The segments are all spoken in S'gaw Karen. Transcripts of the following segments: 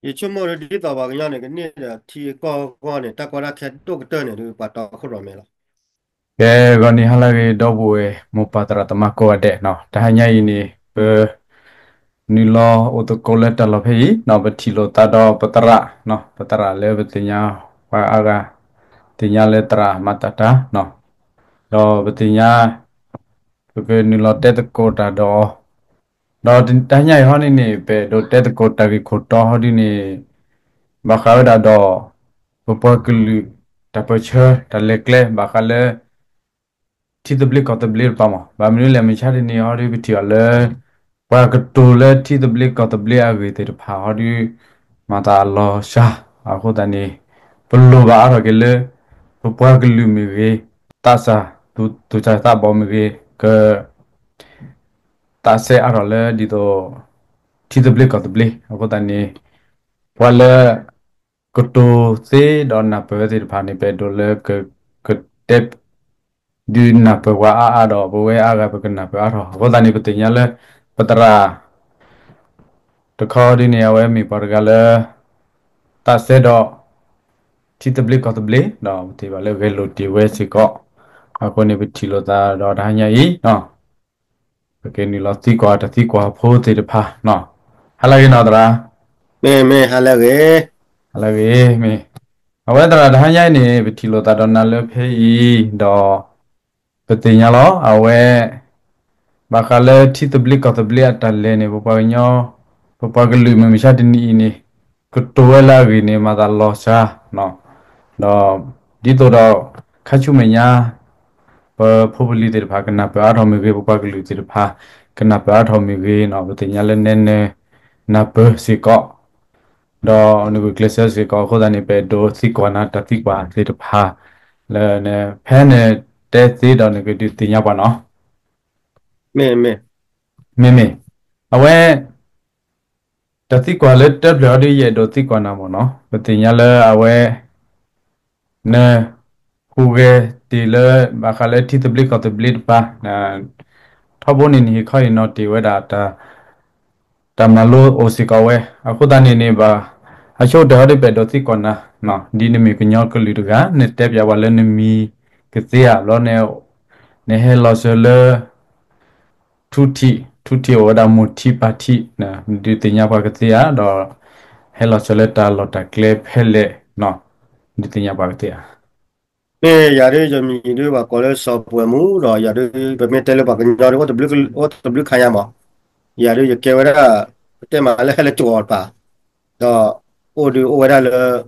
ယဆိကမိၣ်ဒ်သိးပှၤကညီန့ၣ် ကန့ၢ်ဒီးထံကီၢ်အဂီၢ်န့ၣ် တၢ်ကီတၢ်ခဲဒိၣ်ကတၢၢ်န့ၣ်ဒီး ပှၤတီခိၣ်ရိၣ်မဲလီၤ. ကဲ ဂီၤနံၤဟါလၢအဂ့ၤ ဒီပုၢ်ဝဲၢ် မိၢ်ပၢ်သရၣ်သမါကိးဂၤဒဲးနီၤ, တဟါညါအံၤန့ၣ် ပ နုာ်လီၤအိၣ်သကိးလၢတၢ်လီၢ်ဖဲအံၤနီၤ, ပထံၣ်လိာ်သးဒီးပသရၣ်နီၤ, ပသရၣ်လၢပသ့ၣ်ညါပှၤအါဂၤ သ့ၣ်ညါလၢသရၣ်မၤတၢ်တၢ်နီၤ, ဒီးပသ့ၣ်ညါ ပကနုာ်လီၤတဲသကိးတၢ်ဒီးအီၤ, ဒီးတဟါညါအံၤဟီဒ်န့ၣ် ပအဲၣ်ဒိးတဲသကိးတၢ်ဂ့ၢ်ခိၣ်တီဟီဒ်န့ၣ် ဘၣ်ဃးဝဲဒၣ်ဒီး ပပှၤကလုာ် တၢ်ပၢၢ်ဆၢ တၢ်လဲၤကျဲ ဘၣ်ဃးလၢ ထံသဘျ့ကီၢ်သဘျ့တဖၣ်မး, ဘၣ်မနုၤလဲၣ် မုၢ်ဆါတနံၤဟီဒ် ပထံၣ်အီၤလၢ ပှၤကတိၤလၢထံသဘျ့ကီၢ်သဘျ့အဂ့ၢ်သ့ၣ်တဖၣ်ဟီဒ် မၤသးအလီၤစှၤ, အဃိသတးန့ၣ် ပလိၣ်ဘၣ်အါထီၣ်က့ၤလၢ ပပှၤကလုာ်မ့ၢ်ဂ့ၤ, သးစၢ် သူၣ်စၢ်သးဘီမ့ၢ်ဂ့ၤ က သးစဲအါထီၣ်လၢဒ်သိး ထံသဘျ့ကီၢ်သဘျ့, အဃိသတးန့ၣ် ပှၤလၢ ကတိၤသ့ဒီးနၢ်ပၢၢ်သ့ၣ်တဖၣ်န့ၣ် ပအဲၣ်ဒိးလၢ ကတဲ ဒုးနၢ်ပၢၢ်ပှၤအါအါဒီး ပဝဲအါဂၤပကနၢ်ပၢၢ်အါထီၣ်, အဃိသတးန့ၣ် ပသ့ၣ်ညါလၢ ပသရၣ် တခီဒ်န့ၣ် အဝဲမ့ၢ်ပှၤတဂၤလၢ သးစဲဒီး ထံသဘျ့ကီၢ်သဘျ့ ဒီးပထံၣ်ဘၣ်လၢဂဲၤလိာ်တ့ၢ်ဝဲစ့ၢ်ကီး, အဃိန့ၣ် ပထံၣ်လိာ်သးဒီးတဟါညါအံၤ ပကနုာ်လီၤသံကွၢ်တၢ်သံကွၢ်ဖိသ့ၣ်တဖၣ်နီၤ, ဟါလၢအဂ့ၤနီၤသရၣ်, မ့ၢ်မ့ၢ်ဟါလၢအဂ့ၤ, ဟါလၢအဂ့ၤမ့ၢ်, အဝဲသရၣ်တဟါညါအံၤန့ၣ် ပထံၣ်လိာ်သးဒီးနၤလၢဖဲအံၤ ဒီး ပသ့ၣ်ညါလီၤ အဝဲ ဘၣ်ဃးလၢထံသဘျ့ကီၢ်သဘျ့အတၢ်လဲၤန့ၣ် ပပှၤကညီ ပပှၤကလုာ်မုၢ်မဆါတနံၤအံၤန့ၣ် ကတိၤဝဲလၢအဂ့ၢ်န့ၣ် မၤသးလီၤစှၤ ဒီး ဒ်သိးဒီး ခါဆူမဲာ်ညါ ပဖိပလံၤသ့ၣ်တဖၣ်ကနၢ်ပၢၢ်အါထီၣ်မ့ၢ်ဂ့ၤ, ပပှၤကလုာ်သ့ၣ်တဖၣ် ကနၢ်ပၢၢ်အါထီၣ်မ့ၢ်ဂ့ၤနီၤ, ပသ့ၣ်ညါလၢနဲနဲ နၢ်ပၢၢ်စ့ၢ်ကီး ဒီးနဂုာ်ကျဲးစၢးစ့ၢ်ကီး အဃိသတးန့ၣ် ပအဲၣ်ဒိးသံကွၢ်နၤတၢ်သံကွၢ်သ့ၣ်တဖၣ် လၢန ဖဲနတဲသ့ဒီးနကဒုးသ့ၣ်ညါပှၤနီၤ, မ့ၢ်မ့ၢ် မ့မ့ၢ် အဝဲ တၢ်သံကွၢ်လၢတၢ်ဖျၢၣ်အီၤဒ်ယအဲၣ်ဒိးသံကွၢ်နၤမ့ၢ်နီၤ, ပသ့ၣ်ညါလၢအဝဲ န ဟူးဂဲၤတ့ၢ်လၢ ဘၣ်ဃးလၢထံသဘျ့ကီၢ်သဘျ့တဖၣ် ထီဘိန့ၣ်နဟ့ၣ်ခီဟ့ၣ်နီၤတ့ၢ်ဝဲဒၣ် တၢ်မၤလိအိၣ်စ့ၢ်ကီးဝဲ, အဃိသတးန့ၣ်န့ၣ်ဘၣ် အဆိကတၢၢ်ဟီဒ်ပအဲၣ်ဒိးသံကွၢ်နၤ ဒ်နမ့ၢ်ကညီကလုာ်တဂၤ နတဲပၠးပှၤလၢနမံၤကသ့ဧါ, ဘျီ နဟဲလီၤစၢၤလၢ ထူထံး, ထူထံးအိၣ်ဝဲဒၣ်မိၢ်ထံးပၢ်ထံး, နဒုးသ့ၣ်ညါပှၤကသ့ဧါ, ဒီး ဟဲလီၤစၢၤလၢတၢ်လီၢ်တၢ်ကျဲဖဲလဲၣ်, ဒုးသ့ၣ်ညါပှၤကသ့ဧါ. မ့ၢ်ယၤဒ်ယမံၤဒ်ပှၤကိးလၢစီၤပှဲၤမူဒီး ယၤဒ်ပမ့ၢ်တဲလၢပှၤကညီဒ် အိၣ်တဘျုးခါညါမး, ယၤဒ်ယကဲဝဲဒၣ် ပတဲမးလၢဟဲလၢကၠိအီၤတပၤ, ဒီး အိၣ်ဒ်အိၣ်ဝဲဒၣ်လၢ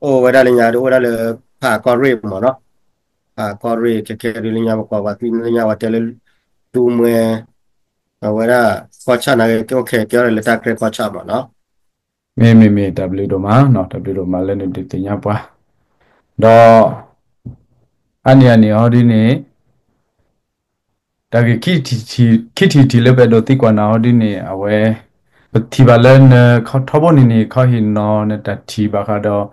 အိၣ်ဝဲဒၣ်လၢညါဒ်အိၣ်ဝဲဒၣ်လၢ ဖးကီၢ်ရ့ၣ်မးနီၤ, ဖးကီၢ်ရ့ၣ် ခဲခဲဒ်လၢညါပကွၢ်ပှၤသံလၢညါပှၤတဲလၢ သူမှဲ အဝဲဒၣ် ကီၢ်ဆၣ်နာ်က့ ကအိၣ်ခဲကဲထီၣ်လၢတၢ်ကြဲၢ်ကီၢ်ဆၣ်မးနီၤ. မ့မ့ၢ်မ့ၢ် တၢ်ဘျုးဒိၣ်မးနီၤ, တၢ်ဘျုးဒိၣ်မးလၢနဒုးသ့ၣ်ညါပှၤ, ဒီး အါန့ၢ်အန့ၣ်ဟီဒ်န့ၣ် တၢ်ဂ့ၢ် ခံထံၣ်တထံၣ်လၢပအဲၣ်ဒိးသံကွၢ်နၤဟီဒ်န့ၣ် အဝဲ ပထံၣ်ဘၣ်လၢနခီထီဘိန့ၣ်န့ၣ် ခီဟ့ၣ်နီၤနတၢ်ထံၣ်ဘၣ်ဃး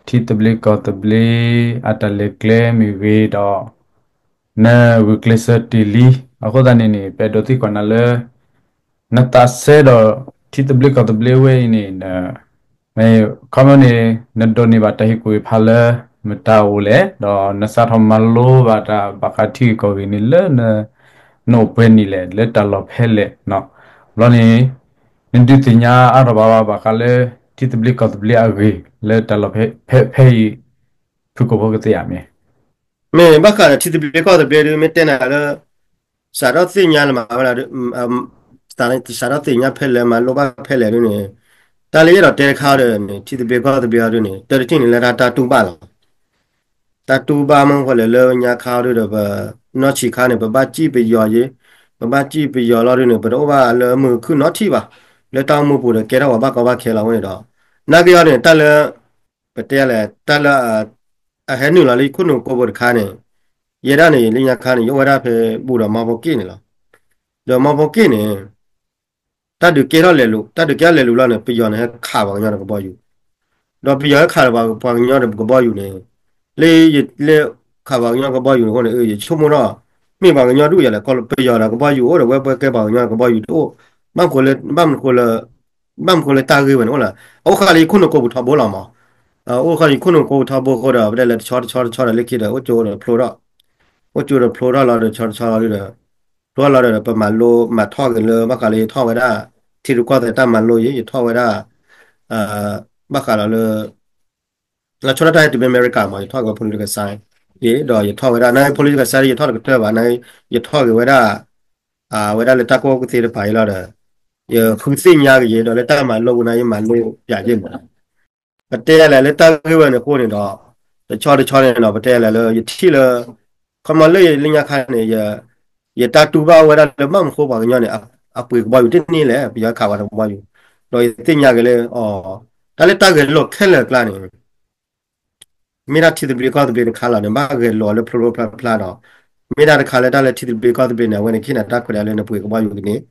ဒီး ထံသဘျ့ကီၢ်သဘျ့ အတၢ်လဲၤကျဲမ့ၢ်ဂ့ၤဒီး နဂုာ်ကျဲးစၢးတ့ၢ်လံ, အဃိသတးန့ၣ်န့ၣ် ပအဲၣ်ဒိးသံကွၢ်နၤလၢ နသးစဲဒီး ထံသဘျ့ကီၢ်သဘျ့ဝဲအံၤန့ၣ် မ့ၢ်ခီမီန့ၣ် နဒိးန့ၢ်ဘၣ်တၢ်ဟ့ၣ်ကူၣ်ဟ့ၣ်ဖးလၢ မတၤအိၣ်လဲၣ်, ဒီးနစးထီၣ်မၤလိဘၣ်တၢ်ဘၣ်ဃးထံဂ့ၢ်ကီၢ်ဂ့ၢ်န့ၣ်လၢ နအိၣ်ပှဲၤနံၣ်လဲၣ်, လၢတၢ်လီၢ်ဖဲလဲၣ်, ဘျီန့ၣ် နဒုးသ့ၣ်ညါအါထီၣ်ဘၣ်ဘၣ်ဃးလၢ ထံသဘျ့ကီၢ်သဘျ့အဂ့ၢ် လၢတၢ်လီၢ်ဖဲအံၤ ဖုၣ်ကိာ်ဖိကသ့ဧါမ့ၢ် မ့ၢ်ဘၣ်ဃးဒီးထံသဘျ့ကီၢ်သဘျ့ဒ်မ့ၢ်တဲနၤလၢ စးထီၣ်သ့ၣ်ညါလၢမၤဝဲဒၣ် စးထီၣ်သ့ၣ်ညါဖဲလဲၣ်မၤလိဘၣ်ဖဲလဲၣ်ဒ်န့ၣ် တၢ်လၢယအဲၣ်ဒိးတဲတခါဒီးန့ၣ် ထံသဘျ့ကီၢ်သဘျ့အီၤဒ်န့ၣ် တၢ်တထံၣ်န့ၣ်လၢတၢ်တူၢ်ဘၣ်လီၤ. တၢ်တူၢ်ဘၣ်မ့ၢ်ဃိလဲၣ်လၢညါခါအီၤဒ်ဒီး ပနီၢ်ဆံးခါန့ၣ် ပဘၣ်စံၣ်ပယီၤယ့ ပဘၣ်စံၣ်ပယီၤလီၤဒ်န့ၣ် ပတအိၣ်ဘၣ်လၢမုၢ်ခုၣ်နီတထံၣ်ဘၣ်. လၢတၢ်အိၣ်မူပူၤဒီးကဲထီၣ်ပှၤဘၣ်ကီဘၣ်ခဲလီၤဝဲန့ၣ်ဒီး နာ်က့အီၤန့ၣ် တၢ်လၢ ပတဲလဲၣ် တၢ်လၢ အဟဲနုာ်လီၤလၢယခိၣ်နူာ်ကိးပူၤတခါန့ၣ် ယဲဒၣ်န့ၣ် လၢညါခါန့ၣ် ယအိၣ်ဝဲဒၣ်ဖဲဘူၣ်ဒီးမီဖိက့ၣ်န့ၣ်လီၤ. ဒီးမီဖိက့ၣ်န့ၣ် တၢ်ဒုးကဲထီၣ်လဲၤလူၤ တၢ်ဒုးကဲထီၣ်လဲၤလူၤလီၤန့ၣ် ပယီၤန့ၣ်ဟဲခးပှၤကညီဒီးကဘီယူၤ, ဒီးပယီၤဟဲခးပှၤကညီဒီးကဘီယူၤန့ၣ် လၢယလဲၤခးပှၤကညီကဘီယူၤန့ၣ်အဃိန့ၣ် ယဆိကမိၣ်ထီၣ် မ့ၢ်ပှၤကညီဒူၣ်ယၤလဲၣ် ပယီၤဒီးကဘီယူၤအိၣ်ဒီးဝဲပှဲၤကဲပှၤကညီကဘီယူၤတအိၣ် ဘၣ်မနုၤဃိလၢ ဘၣ်မနုၤဃိလၢ ဘၣ်မနုၤဃိလၢတၢ်ဂ့ၢ်ဝဲန့ၣ်အိၣ်လီၤ, အအိၣ်ဃာ်လၢယခိၣ်နူာ်ကိးပူၤထီဘိလီၤမး, အအိၣ်ဃာ်လၢယခိၣ်နူာ်ကိးပူၤထီဘိအဃိဒီး ပတဲလဲၤတဆီတဆီတဆီဒီးလၢခံဒီး အိၣ်ကၠိဒီးဖျိထီၣ်, အိၣ်ကၠိဒီးဖျိထီၣ်လီၤဒီး ဆီတဆီလီၤဒီး ဖျိထီၣ်လီၤဒီး ပမၤလိမၤထီၣ်က့ၤလၢ ဘၣ်ဃးလၢယထီၣ်ဝဲဒၣ် ထံရူၢ်ကီၢ်သဲးတၢ်မၤလိယံၤ ယထီၣ်ဝဲဒၣ် ဘၣ်ဃးဒီးလၢ လၢဆီဒၣ်တၢ်ဟဲတုၤဖဲအမဲရကၤမး ယထီၣ်က့ၤဝဲ political science ယံၤ ဒီးယထီၣ်ဝဲဒၣ် နာ်က့ political science ယထီၣ်တကတၢၢ်ဘၣ် နာ်က့ ယထီၣ်က့ၤဝဲဒၣ် ဝဲဒၣ်လၢတၢ်ကူၣ်ဘၣ်ကူၣ်သ့တဖၣ်အံၤလီၤဒီး ယဃုသ့ၣ်ညါက့ၤယံၤ ဒီးလၢတၢ်မၤလိပူၤနာ်က့ ယမၤလိပၠးယံၤမး ပတဲလဲၣ်လၢတၢ်ဂ့ၢ်ဝဲန့ၣ်အဃိန့ၣ်ဒီး တဆီတဆီန့ၣ်ဒီး ပတဲလဲၣ်လၢယထံၣ်လၢ ခီမီလၢယလၢညါခါန့ၣ် ယတၢ်တူၢ်ဘၣ်ဝဲဒၣ်လၢဘၣ်မနုၤဃိပှၤကညီန့ၣ် အပှ့ၤကဘီယူၤတန့ၢ်လဲၣ် ပယီၤခးဝဲတကဘီယူၤ, ဒီးယသ့ၣ်ညါက့ၤလၢ အီၤ တၢ်လၢတၢ်ဂဲၤလိာ်ခဲလၢာ်အကျါန့ၣ် မ့ၢ်ဒၣ်ထံသဘျ့ကီၢ်သဘျ့တခါလီၤန့ၣ် ဘၣ်ဂဲၤလိာ်အီၤလၢဖျိဖျိဖျါဖျါဒီး မ့ၢ်ဒၣ်တခါလၢတၢ်လၢထံသဘျ့ကီၢ်သဘျ့န့ၣ် အဝဲန့ၣ်ကဟ့ၣ်နၤတၢ်ခွဲးတၢ်ယာ်လၢနပှ့ၤကဘီယူၤကန့ၢ်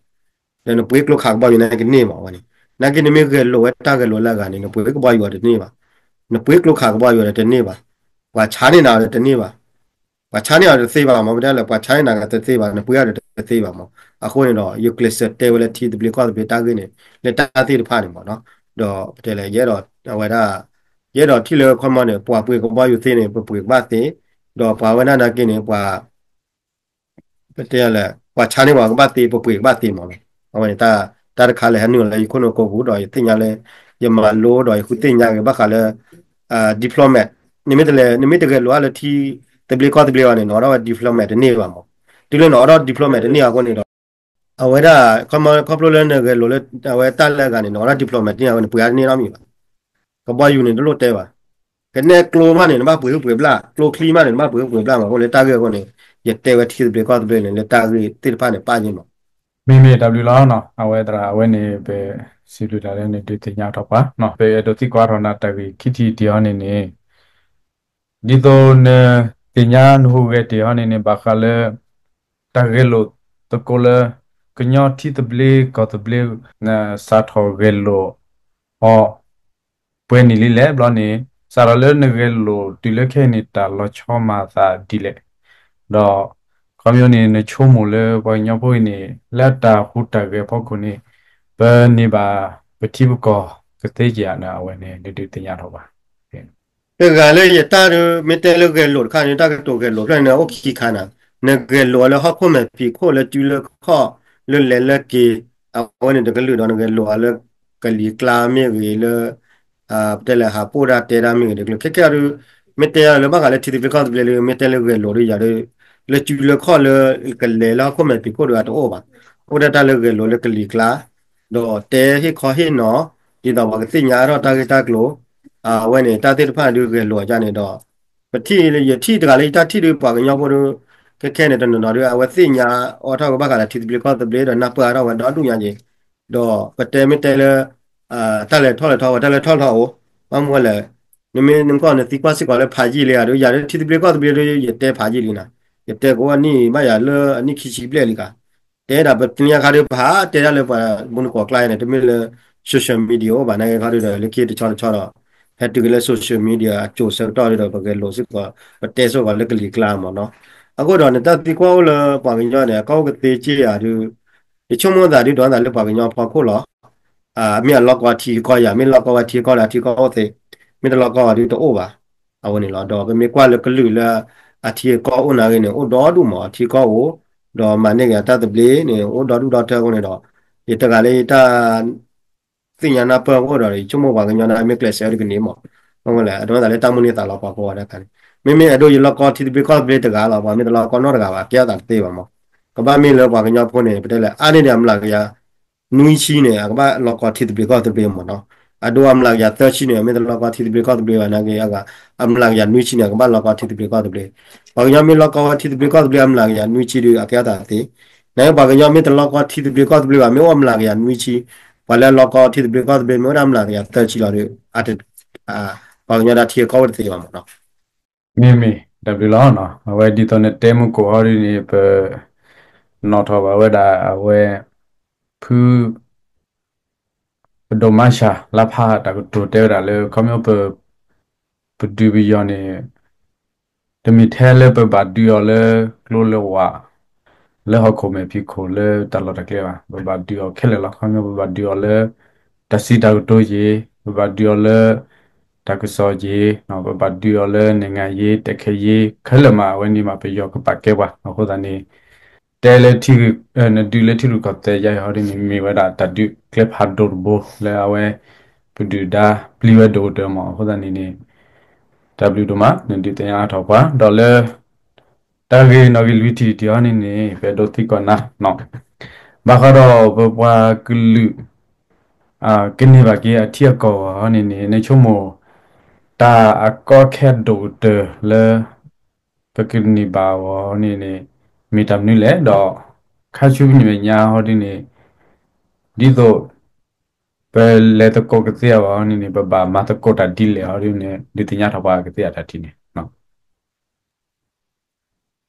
ဒီးနပှ့ၤကျိခးကဘီယူၤန့ၣ်ကန့ၢ်မးဝဲန့ၣ်, နာ်က့နမ့ၢ်ဂဲၤလိာ်ဝဲတၢ်ဂဲၤလိာ်လၢအဂၤန့ၣ် နပှ့ၤကဘီယူၤအီၤတန့ၢ်ဘၣ်, နပှ့ၤကျိခးကဘီယူၤအီၤတန့ၢ်ဘၣ်, ပှၤဆါန့ၢ်နၤအီၤတန့ၢ်ဘၣ်, ပှၤဆါန့ၢ်အီၤတသ့ဘၣ်မး ပတဲလၢ ပှၤဆါန့ၢ်နၤတသ့ဘၣ် နပှ့ၤအီၤတသ့ဘၣ်မး, အဃိန့ၣ်ဒီး ယကျဲးစၢးတဲဝဲလၢထံသဘျ့ကီၢ်သဘျ့တၢ်ဂ့ၢ်န့ၣ် လၢတၢ်သ့ၣ်တဖၣ်န့ၣ်မးနီၤ, ဒီးပတဲလၢ ယအဲၣ်ဒိး အဝဲဒၣ် ယအဲၣ်ဒိးထံၣ်လၢခီမီန့ၣ် ပှၤပှ့ၤကဘီယူၤသ့န့ၣ် ပပှ့ၤကဘၣ်သ့, ဒီးပှၤဝဲဒၣ်နာ်က့န့ၣ် ပှၤ ပတဲလဲၣ် ပှၤဆါန့ၢ်ပှၤကဘၣ်သ့ ပပှ့ၤကဘၣ်သ့မးနီၤ, အဝဲန့ၣ် တၢ်တခါလၢဟဲနုာ်လၢယခိၣ်နူာ်ကိးပူၤဒီး ယသ့ၣ်ညါလၢ ယမၤလိဒီးယဃုသ့ၣ်ညါက့ၤ ဘၣ်ဃးလၢ diplomat နမ့ၢ်တလဲၤ နမ့ၢ်တဂဲၤလိာ်အါလၢထံသဘျ့ကီၢ်သဘျ့ဘၣ်န့ၣ် နအိးထီၣ်ဝဲ diplomat တန့ၢ်ဘၣ်မး, တုၤလၢနအိးထီၣ် diplomat တန့ၢ်အဃိန့ၣ်ဒီး အဝဲဒၣ် ခီဖျိလၢနဂဲၤလိာ်လၢ အဝဲတၢ်လၢအဂၤန့ၣ် နအိးထီၣ် diplomat တန့ၢ်အဃိန့ၣ် ပှ့ၤအါတန့ၢ်နီတမံၤဘၣ်, ကဘီယူၤန့ၣ် တလိၣ်တဲဘၣ်, ကနဲကျိမးန့ၣ် နဘၣ်ပှ့ၤဟုၣ်ပှ့ၤဘျၣ်, ကျိချံမးန့ၣ် နဘၣ်ပှ့ၤဟုၣ်ပှ့ၤဘျၣ်မး, အဃိလၢတၢ်ဂ့ၢ်အဃိန့ၣ် ယတဲဝဲထံသဘျ့ကီၢ်သဘျ့န့ၣ် လၢတၢ်ဂ့ၢ်သ့ၣ်တဖၣ်န့ၣ် ပၣ်ယ့ၢ်မး မ့မ့ၢ်တၢ်ဘျုးလီၤနီၤ, အဝဲသရၣ် အဝဲန့ၣ် ပစံးဘျုးတၢ်လၢနဒုးသ့ၣ်ညါထီၣ်ပှၤနီၤ, ပအဲၣ်ဒိးသံကွၢ်ထီၣ်နၤတၢ်ဂ့ၢ်ခံထံၣ်တ့ၢ်အီၤန့ၣ်န့ၣ် ဒ်သိးနသ့ၣ်ညါနဟူးဂဲၤတ့ၢ်အီၤန့ၣ်န့ၣ် ဘၣ်ဃးလၢ တၢ်ဂဲၤလိာ်သကိးလၢ ကညီထံသဘျ့ကီၢ်သဘျ့ နစးထီၣ်ဂဲၤလိာ်အီၤ ပှဲၤနံၣ်လံလဲၣ်ဘျီန့ၣ် စးထီၣ်လၢနဂဲၤလိာ်တုၤလၢခဲအံၤန့ၣ် တၢ်လီၤဆီမၤအသးဒ်လဲၣ်, ဒီး ခီဖျိန့ၣ် နဆိကမိၣ်လၢပှၤကညီဖိအံၤန့ၣ် လၢတၢ်ဟူးတၢ်ဂဲၤအဖီခိၣ်န့ၣ် ပန့ၢ်ဘၣ်ပထံပကီၢ်ကသ့ဧါန့ၣ် အဝဲန့ၣ် ဒုးဒုးသ့ၣ်ညါထီၣ်ပှၤ တဂၤလၢယတၢ်ဒုး မ့ၢ်တဲလၢဂဲၤလိာ်တခါန့ၣ် တၢ်ကတိၤဂဲၤလိာ်ဖျၢၣ်န့ၣ် အိၣ်ခံခါနၤ, နဂဲၤလိာ်အီၤလၢဟီၣ်ခိၣ်မဲာ်ဖံးခိၣ်လၢစုလၢခီၣ် လၢလဲၤလၢက့ၤ အဝဲန့ၣ်တကလုာ်ဒီး နဂဲၤလိာ်အီၤလၢကလံၤကျါမ့ၢ်ဂ့ၤလၢ ပတဲလဲၣ်ဟးပိၣ်ဒၣ်တဲဒၣ်မ့ၢ်ဂ့ၤတကလုာ် ခဲကဲအီၤဒုး မ့ၢ်တဲအီၤလၢဘၣ်ဃးလၢထံသဘျ့ကီၢ်သဘျ့လၢ မ့ၢ်တဲလၢဂဲၤလိာ်ဒုးယၤဒုး လၢစုလၢခီၣ်လၢကလဲၤလၢဟီၣ်ခိၣ်မဲာ်ဖံးခိၣ်ဒုးအတအိၣ်ဘၣ်, အိၣ်ဒၣ်တၢ်လၢဂဲၤလိာ်လၢကလံၤကျါ ဒီးတဲဟ့ၣ်ခီဟ့ၣ်နီၤ ဒ်သိးပှၤကသ့ၣ်ညါထီၣ်တၢ်ဂ့ၢ်တၢ်ကျိၤ အဝဲန့ၣ် တၢ်သ့ၣ်တဖၣ်ဒုးဂဲၤလိာ်အီၤန့ၣ်ဒီး ပထံၣ်ယထံၣ်တဂၤလၢယတၢ်ထံၣ်ဒုးပှၤကညီဖိဒုး ခဲခဲန့ၣ်တနီၤနီၤဒုး အဝဲသ့ၣ်ညါအိးထီၣ်ကဘၣ်ဃးဒီးထံသဘျ့ကီၢ်သဘျ့ဒီးနၢ်ပၢၢ်အါထီၣ်ဝဲဒီဒူၣ်ညါက့ၤ ဒီးပတဲမ့ၢ်တဲလၢ တၢ်လဲၤထီၣ်လဲၤထီဝဲ တၢ်လဲၤထီၣ်လဲၤထီအိၣ် ဘၣ်မနုၤလဲၣ် နမ့ၢ်နကီၢ်နသံကွၢ်စ့ၢ်ကီးလၢဖးယံာ်လံဧါဒုး ယၤဒုးထံသဘျ့ကီၢ်သဘျ့ဒုး ယတဲဖးယံာ်လံနၤ, ယတဲကိးအနံၣ်ဘၣ်ယၤလၢအနံၣ်ခံဆံဘျဲၣ်လံကၤ တဲဒၣ်ပသ့ၣ်ညါခါဒုး ပဟးတဲဒၣ်လၢပှၤမုၢ်နကီၢ်ကျါန့ၣ် တမ့ၢ်လၢ social media အိၣ်ဘၣ်နာ်က့ခီဒုးဒီး လၢခံတဆီတဆီဒီး ဟဲတုၤက့ၤလၢ social media အစိၤဆၢကတီၢ်ဒုးဒီး ပဂဲၤလိာ်စ့ၢ်ကီး ပတဲစ့ၢ်ကီးလၢကလံၤကျါမ့ၢ်နီၤ, အဃိဒီးနတၢ်သံကွၢ်အိၣ်လၢပှၤကညီန့ၣ် အကီၢ်အိၣ်ကသ့က့ဧါဒုး ယဆိကမိၣ်သးဒုး ဒိးသးလၢပှၤကညီဖီခိၣ်လီၤ မ့ၢ်အလီၢ်ကီထံကီၢ်ယၤ မ့ၢ်လီၢ်ကီဝဲထံကီၢ်ဒီးထံကီၢ်အိၣ်သ့, မ့ၢ်တလီၢ်ကီဝဲဒုးတအိၣ်ဘၣ်. အဝဲန့ၣ်လီၤ. ဒီးပမ့ၢ်ကွၢ်လၢကလုာ်လၢ အထံအကီၢ်အိၣ်နာ်ဂ့ၤန့ၣ် အိၣ်ဒီဒူၣ်မး အထံကီၢ်အိၣ်, ဒီးမၤန့ၢ်က့ၤအတၢ်သဘျ့န့ၣ် အိၣ်ဒီဒူၣ်ဒီထၢအဃိန့ၣ်ဒီး ယတဂၤလၢယတၢ် သ့ၣ်ညါနၢ်ပၢၢ်အဃိဒီး ယဆိကမိၣ်ပှၤကညီန့ၣ် မ့ၢ်ကျဲးစၢးဝဲတကန့ၣ်မး, အဝဲလၢ အဒိသးလၢတၢ်မုၢ်န့ၢ်သးလီၤပှၤကိးဂၤဒဲးခါန့ၣ်, မ့မ့ၢ်အဲၣ်ဒိးယလီၢ်ကီထံသဘျ့ကီၢ်သဘျ့တဂၤလီၤ, ပှၤမ့ၢ်တလီၢ်ကီနီတဂၤဘၣ် ကဲအသးတသ့ဘၣ်မး, ကဘၣ်မ့ၢ်လၢပှၤကညီဖိန့ၣ် ပတဲလဲၣ် အါန့ၢ်ဒံးအမျးကယၤ နွံဆံန့ၣ် အကဘၣ်လီၢ်ကီထံသဘျ့ကီၢ်သဘျ့မးနီၤ, အဒိအမျးကယၤသၢဆံန့ၣ် မ့ၢ်တလီၢ်ကီထံသဘျ့ကီၢ်သဘျ့ဘၣ်နာ်က့ အမျးကယၤနွံဆံန့ၣ် အကဘၣ်လီၢ်ကီထံသဘျ့ကီၢ်သဘျ့, ပှၤကညီမ့ၢ်လီၢ်ကီဝဲထံသဘျ့ကီၢ်သဘျ့အမျးကယၤနွံဆံဒီး အကဲအသးတသ့, နာ်က့ပှၤကညီမ့ၢ်တလီၢ်ကီထံသဘျ့ကီၢ်သဘျ့ဘၣ် မ့ၢ်အိၣ်အမျးကယၤနွံဆံ, ပှၤလၢအလီၢ်ကီထံသဘျ့ကီၢ်သဘျ့ မ့ၢ်အိၣ်ဒၣ်အမျးကယၤသၢဆံလီၤဒီး ပှၤကညီဒၣ်ထံအကီၢ်အိၣ်တသ့ဘၣ်မးနီၤ. မ့မ့ၢ် တၢ်ဘျုးလီၤနီၤ, အဝဲဒ်သိးနတဲမုၢ်ကိးဟီဒ်န့ၣ် ပနီၣ်ထီၣ်ဘၣ်ဝဲဒၣ် အဝဲ ဖု ပဒိၣ်မါဆှး လါဖးတၢ်ကတိၤတဲဝဲဒၣ်လၢ ခီဖျိပ ပဒုးပယီၤန့ၣ် တမ့ၢ်ထဲလၢပဘၣ်ဒုးအီၤလၢကျိလၢဝး လၢဟီၣ်ခိၣ်မဲာ်ဖံးခိၣ်လၢတၢ်လီၢ်တၢ်ကျဲဘၣ်, ပဘၣ်ဒုးအီၤခဲလၢာ်လီၤ. ခီဖျိပဘၣ်ဒုးအီၤလၢ တၢ်စံးတၢ်ကတိၤက့ၤ, ပဘၣ်ဒုးအီၤလၢ တၢ်ကစီၣ်က့ၤ, ပဘၣ်ဒုးအီၤလၢ နံၣ်ငါယ့ၤ တဲခဲယ့ၤ ခဲလၢာ်မး အဝဲန့ၣ်မး ပယီၤကပာ်ကဲပှၤ အဃိသတးန့ၣ် တဲလၢ နဒုးလၢထံရူၢ်ကီၢ်သဲးယါအံၤဟီဒ်န့ၣ် မ့ၢ်ဝဲဒၣ်တၢ်ဒုးကျဲဖးဒိၣ်တဘိလၢအဝဲ ပဒုၣ်ဒါပျံၤဝဲဒိၣ်ကတၢၢ်မး အဃိသတးန့ၣ်န့ၣ် တၢ်ဘျုးဒိၣ်မး နဒုးသ့ၣ်ညါအါထီၣ်ပှၤ ဒီးလၢ တၢ်ဂ့ၢ်နီၣ်ဂံၢ်လွံၢ်ထံၣ်တထံၣ်အံၤန့ၣ်န့ၣ် ပအဲၣ်ဒိးသံကွၢ်နၤ ဘၣ်ဃးဒီးပပှၤကလုာ် ကန့ၢ်ဘၣ်က့ၤအထံအကီၢ်အဂီၢ်န့ၣ်န့ၣ် နဆိကမိၣ် တၢ်အကီအခဲအဒိၣ်ကတၢၢ်လၢ ပကန့ၢ်ဘၣ်အဂီၢ်န့ၣ်န့ၣ် မ့ၢ်တၢ်မနုၤလဲၣ်ဒီး ခါဆူမဲာ်ညါဟီဒ်န့ၣ် ဒ်သိး ပလဲၤသကိးကသ့အဂီၢ်န့ၣ်န့ၣ် ပဘၣ်မၤသကိးတၢ်ဒ်လဲၣ်ဟီဒ်န့ၣ် ဒုးသ့ၣ်ညါထီၣ်ပှၤကသ့အတၢ်ထံၣ်န့ၣ်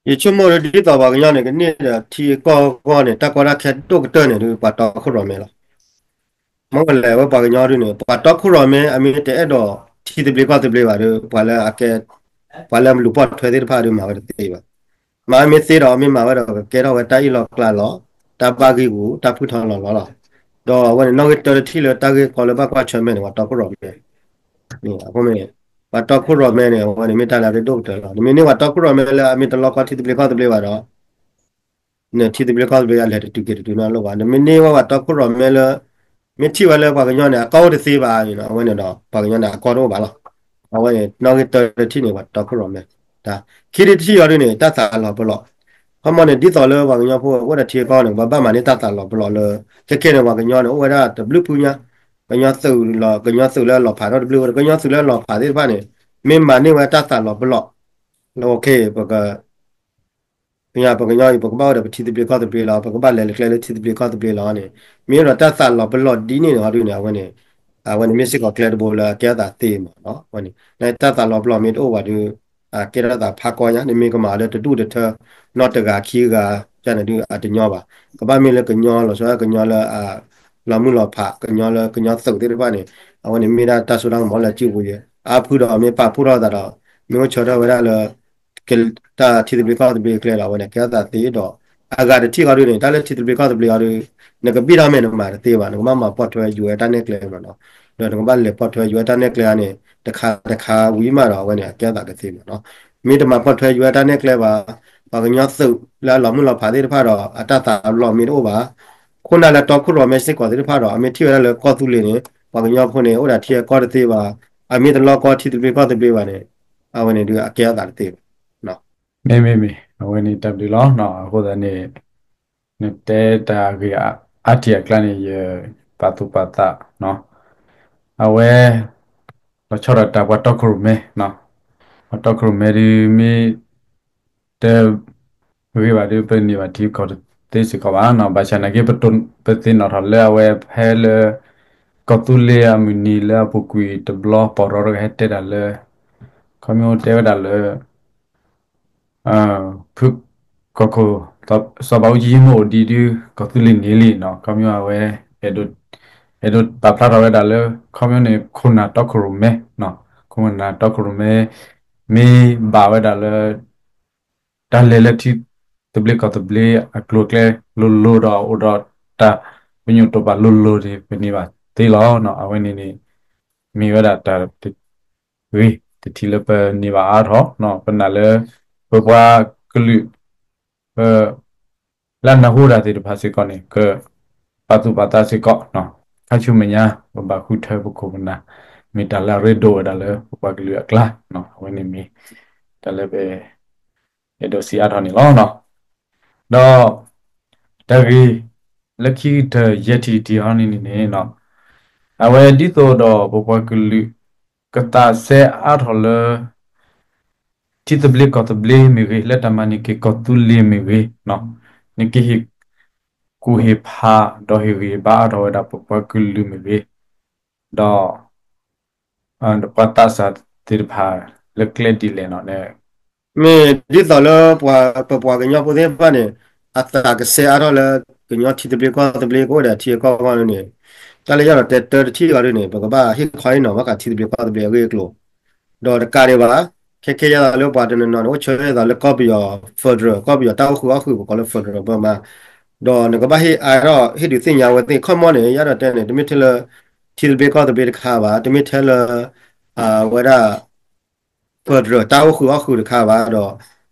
ယဆိကမိၣ်ဒ်သိးပှၤကညီန့ၣ် ကန့ၢ်ဒီးထံအကီၢ်အဂီၢ်န့ၣ် တၢ်ကီတၢ်ခဲဒိၣ်ကတၢၢ်န့ၣ် ဒ်ပှၤတီခိၣ်ရိၣ်မဲလီၤ. မ့ၢ်ဝဲလဲၣ် အဝဲပှၤကညီဒ်န့ၣ် ပှၤတီခိၣ်ရိၣ်မဲ အမ့ၢ်တအဲၣ်ဒိးထံသဘျ့ကီၢ်သဘျ့ဘၣ်ဒီး ပှၤလၢအကဲ ပှၤလၢလူၤပိာ်ထွဲသ့ၣ်တဖၣ်ဒီးမၤဝဲတသ့ဘၣ်. မ့မ့ၢ်သ့ဒီး မ့ၢ်မၤဝဲဒီး ကကဲထီၣ်ဝဲတၢ်အ့ၣ်လိာ်ကျါလိာ်, တၢ်ဘၣ်ဂံၢ်ဂူာ်, တၢ်ဖုထီၣ်လီၤလီၤလီၤ. ဒီးအဝဲန့ၣ် နီၣ်ဂံၢ်တၢတထံၣ်လၢတၢ်ဂ့ၢ်ကီလၢဘၣ်ကွၢ်ဆၢၣ်မဲာ်န့ၣ် ပှၤတီခိၣ်ရိၣ်မဲ အဃိမ့ၢ် ပှၤတီခိၣ်ရိၣ်မဲန့ၣ် အဝဲန့ၣ်မ့ၢ်တၢ်လၢအရ့ဒိၣ်ကတၢၢ်လီၤ. နမ့ၢ်န့ၢ်ပှၤတီခိၣ်ရိၣ်မဲလၢအမ့ၢ်တလီကီထံသဘျ့ကီၢ်သဘျ့ဘၣ်ဒီး နထံသဘျ့ကီၢ်သဘျ့အလဲၤတတုၤက့ၤတတုၤနီတလီၢ်ဘၣ်. နမ့ၢ်န့ၢ်ဝဲပှၤတီခိၣ်ရိၣ်မဲလၢ မ့ၢ်ထံၣ်ဝဲလၢပှၤကညီန့ၣ် အကီအိၣ်တသ့ဘၣ်န့ၣ် အဝဲန့ၣ်ဒီး ပှၤကညီန့ၣ် အကီတအိၣ်ဘၣ်လီၤ. အဝဲန့ၣ် နီၣ်ဂံၢ်တၢတထံၣ်န့ၣ် ပှၤတီခိၣ်ရိၣ်မဲ တၢ်ခံထံၣ်တထံၣ်အံၤဒ်န့ၣ် တၢ်သးလီၤပလီၢ် ခီမီန့ၣ် ဒ်သိးလၢပှၤကညီဖိအိၣ်ဒီးထံအကီၢ်န့ၣ် ပဘၣ်မၤန့ၢ်တၢ်သးလီၤပလီၢ်လၢ ခဲခဲန့ၣ် ပှၤကညီန့ၣ် အိၣ်ဝဲဒၣ်တဘျုးဖုညါ ကညီသုးလီၤ ကညီသုးလၢအလီၤဖးထီၣ်တဘျုးဝဲ ကညီသုးလၢအလီၤဖးသ့ၣ်တဖၣ်န့ၣ် မ့ၢ်မၤန့ၢ်ဝဲတၢ်သးလီၤပလီၢ် လၢ ပကညီအံၤ ပကဘၣ်အိၣ်ဒီးပထံသဘျ့ကီၢ်သဘျ့လီၤ ပကဘၣ်လဲၤလၢကျဲလၢထံသဘျ့ကီၢ်သဘျ့လီၤန့ၣ် မ့ၢ်ဒီးတၢ်သးလီၤပလီၢ်ဒ်န့ၣ်ဟီဒ်န့ၣ် အဝဲန့ၣ် အဝဲန့ၣ်မ့ၢ်စ့ၢ်ကီးကျဲတဘိလၢအကဲအသးသ့မးနီၤ အဝဲန့ၣ် တၢ်သးလီၤပလီၢ်မ့ၢ်တအိၣ်ဘၣ်ဒီး အကဲထီၣ်သးဖးကီညါ နမ့ၢ်ကမၤလၢတဒူၣ်တထၢ နီၢ်တဂၤခံဂၤ ကန့ၣ်ဒုးအတညီဘၣ် ကဘၣ်မ့ၢ်လၢကညီလီၤဆီဒၣ်ကညီလၢ လီၤမုၢ်လီၤဖး ကညီလၢကညီသုးသ့ၣ်တဖၣ်န့ၣ် အဝဲန့ၣ်မ့ၢ်ဒၣ်တၢ်စိတၢ်ကမီၤလၢအစုပူၤယဲ အါဖုဒီးမ့ၢ်ပာ်ဖှိၣ်ထီၣ်သးဒီး မ့ၢ်အိၣ်ဆၢထၢၣ်ဝဲဒၣ်လၢ တၢ်ထံသဘျ့ကီၢ်သဘျ့အကျဲဒီး အဝဲန့ၣ် ကဲထီၣ်သးသ့ဒီး အဂၤတထံၣ်ဃီဒ်န့ၣ် တၢ်လၢထံသဘျ့ကီၢ်သဘျ့အံၤဒီး နကဘၣ်ထီၣ်မဲာ်နမၤတသ့ဘၣ် နကဘၣ်မၤပိာ်ထွဲ ယူၤဝဲတၢ်နဲၣ်ကျဲမးနီၤ ဒီးနကဘၣ်လဲၤပိာ်ထွဲယူၤဝဲတၢ်နဲၣ်ကျဲန့ၣ် တခါတခါဝံၤမးဒီး အဝဲန့ၣ် အကဲထီၣ်သးကသ့မးနီၤ မ့ၢ်တမၤပိာ်ထွဲယူၤဝဲတၢ်နဲၣ်ကျဲဘၣ် ပှၤကညီသုးလၢအလီၤမုၢ်လီၤဖးသ့ၣ်တဖၣ်ဒီး အတၢ်သးလီၤမ့ၢ်တအိၣ်ဘၣ် ခိၣ်နၢ်လၢတီခိၣ်ရိၣ်မဲစ့ၢ်ကီးသ့ၣ်တဖၣ်ဒီး အမ့ၢ်ထံၣ်ဝဲဒၣ်လၢကီၢ်သူလ့ၤန့ၣ် ပှၤကညီဖိန့ၣ် အိၣ်ဒီးထံအကီၢ်တသ့ဘၣ် အမ့ၢ်တလီကီထံသဘျ့ကီၢ်သဘျ့ဘၣ်န့ၣ် အဝဲန့ၣ်ဒုးအကဲထီၣ်သးတသ့ဘၣ် မ့မ့မ့ၢ် အဝဲန့ၣ်တၢ်ဘျုးလီၤနီၤ အဃိသတးန့ၣ် နတဲတၢ်ဂ့ၢ်အါထံၣ်အကျါန့ၣ် ယပာ်သူၣ်ပာ်သးနီၤ အဝဲ လီၤဆီဒၣ်တၢ်ပှၤတီခိၣ်ရိၣ်မဲ ပှၤတီခိၣ်ရိၣ်မဲဒုးမ့ၢ် တဂ့ၤဘၣ်ဒီး ပန့ၢ်ဘၣ်ထံကီၢ်တသ့စ့ၢ်ကီးဘၣ်နီၤ ဘၣ်ဆၣ်နာ်က့ ပသ့ၣ်နီၣ်ထီၣ်လၢအဝဲဖဲလၢ ကီၢ်သူလ့ၤအမုၢ်နံၤလၢအပူၤကွံာ်တဘျီ ပီၢ်ရီတဂၤဟဲတဲတၢ်လၢ ခီမ့ၢ်တဲဝဲဒၣ်လၢ ဖုကီၢ်ခိၣ် စီၤဘးအူကၠံမ့ၢ်အိၣ်ဒံးဒုး ကီၢ်သူလ့ၤန့ၣ်လံနီၤ ခီမ့ၢ်အဝဲ အဲၣ်ဒိး အဲၣ်ဒိးပာ်ဖျါထီၣ်ဝဲဒၣ်လၢ ခီမ့ၢ်န့ၣ် ခိၣ်နၢ်တီခိၣ်ရိၣ်မဲ ခိၣ်နၢ်တီခိၣ်ရိၣ်မဲ မ့ၢ်ဘၣ်ဝဲဒၣ်လၢ တၢ်လဲၤလၢထံသဘျ့ကီၢ်သဘျ့အကျိၤအကျဲလိၤလိၤဒီး အိၣ်ဒီးတၢ်ပညိၣ်တိာ်ပာ်လိၤလိၤန့ၣ် ပန့ၢ်ဘၣ်သ့လီၤ. အဝဲန့ၣ်န့ၣ် မ့ၢ်ဝဲဒၣ်တၢ် ဂ့ၤတထံၣ်လၢပန့ၢ်ဘၣ်အါထီၣ်, ပနာ်လၢ ပပှၤကလုာ် ပ လၢအနၢ်ဟူတၢ်သ့ၣ်တဖၣ်စ့ၢ်ကီးန့ၣ် ကပာ်သူၣ်ပာ်သးစ့ၢ်ကီး, ခါဆူမဲာ်ညါ ပဘၣ်ဃုထၢပခိၣ်ပနၢ် မ့ၢ်တၢ်လၢအရ့ဒိၣ်ဝဲဒၣ်လၢပပှၤကလုာ်အကျါ, အဝဲန့ၣ်မ့ၢ် တၢ်လၢပ အဲၣ်ဒိးစံးအါထီၣ်န့ၣ်လီၤ. ဒီး တၢ်ဂ့ၢ်လၢခံကတၢၢ်ယဲၢ်ထံၣ်တထံၣ်အံၤန့ၣ်န့ၣ် အဝဲဒ်သိးဒီးပပှၤကလုာ် ကသးစဲအါထီၣ်လၢ ထံသဘျ့ကီၢ်သဘျ့မ့ၢ်ဂ့ၤ, လၢတၢ်မၤန့ၢ်က့ၤကီၢ်သူလ့ၤမ့ၢ်ဂ့ၤ, နကဟ့ၣ်ကူၣ်ဟ့ၣ်ဖးဒီးဟ့ၣ်ဂံၢ်ဟ့ၣ်ဘါအါထီၣ်ဝဲဒၣ်ပပှၤကလုာ်မ့ၢ်ဂ့ၤ, ဒီး ပှၤသးစၢ်သ့ၣ်တဖၣ်လၢကျဲဒ်လဲၣ်န့ၣ် မ့ၢ်ဒ်သိးလၢပပှၤကညီဖိသ့ၣ်တဖၣ်န့ၣ် အသးကစဲအါထီၣ်လၢ ကညီထံသဘျ့ကီၢ်သဘျ့ကအိၣ်ဒီးထံအကီၢ်အဂီၢ်န့ၣ်, တၢ်လၢယအဲၣ်ဒိးတဲတၢ်တထံၣ်အံၤဒ်န့ၣ် ပကဘၣ်ဟ့ၣ်ခီဟ့ၣ်နီၤဘၣ်ဃးထံသဘျ့ကီၢ်သဘျ့အဂ့ၢ်အကျိၤ, ဒီးတကးဒံးဘၣ်, ခဲခဲယဲသိးလၢပှၤတနီၤနီၤန့ၣ် အိၣ်ဆၢယဲသိးလၢကီၢ်ပယီၤ federal ကီၢ်ပယီၤတၢ်အိၣ်ဃုာ်အီၣ်ဃုာ် ပကိးလၢ federal ပမၤ, ဒီးနကဘၣ်ဟ့ၣ်အါထီၣ် ဟ့ၣ်ဒုးသ့ၣ်ညါဝဲသ့ၣ် ခီမီန့ၣ် ယအဲၣ်ဒိးတဲန့ၣ် တမ့ၢ်ထဲလၢ ထံသဘျ့ကီၢ်သဘျ့တခါဘၣ်, တမ့ၢ်ထဲလၢ အဝဲဒၣ် federal တၢ်အိၣ်ဃုာ်အီၣ်ဃုာ်တခါဘၣ်ဒီး